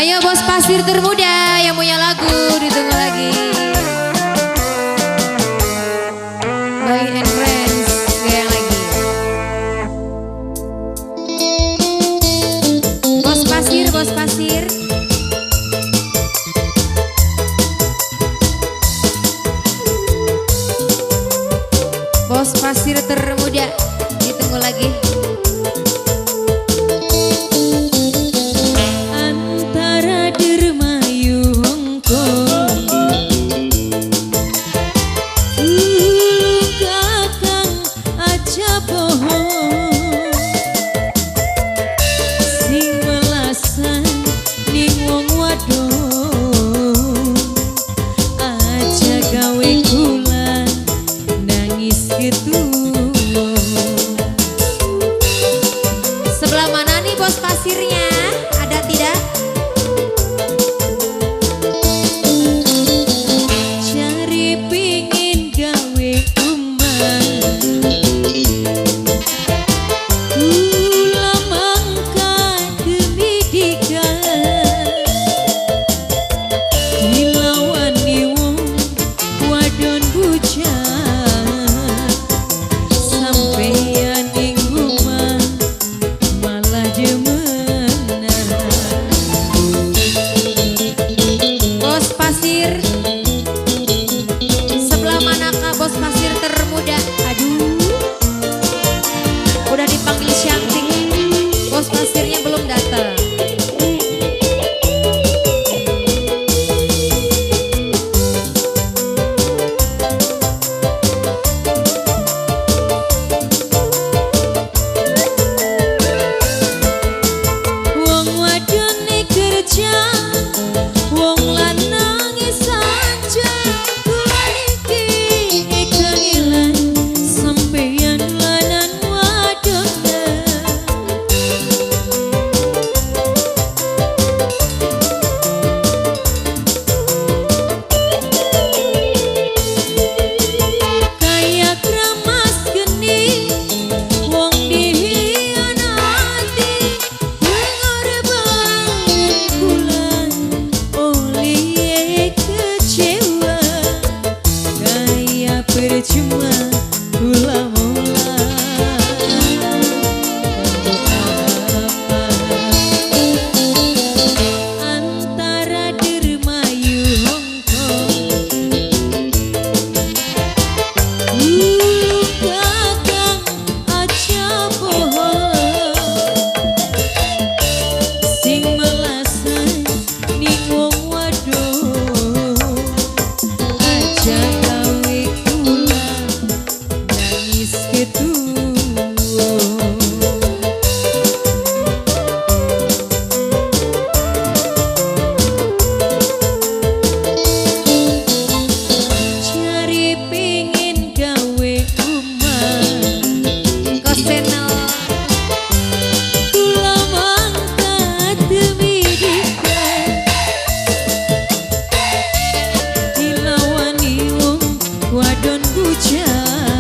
Ayo bos pasir termuda yang punya lagu ditunggu lagi. Bye and Friends goyang lagi. Bos pasir, bos pasir. Bos pasir termuda ditunggu lagi. Antara Dermayu Hongkong, tulung kakang aja bohong, sing melasan ning wong wadon, aja gawe kula nangis ketuwo. Sebelah mana nih bos pasirnya? Ada tidak? Cari pingin gawe umah, kula mangka demi dika, dilawani wong wadon bujang, sampeyan ning omah malah demenan. Bos pasir sebelah manakah bos pasir termuda? Aduh, udah dipanggil cantik, bos pasirnya belum datang. Wong wadone kerja, wong lanang saja, kula iki kangelan sampeyan lanang wadone. Kaya kramas geni wong dihianati, pengorbanan kula oleh kecewa, kaya percuma kula mola apa. Antara Dermayu Hongkong, tulung kakang aja bohong, sing melasan ning wong wadon, aja gawe kula nangis ketuwo. Cari pingin gawe umah, Kosenel kula mangka demi dika, dilawani wong wadon bujang.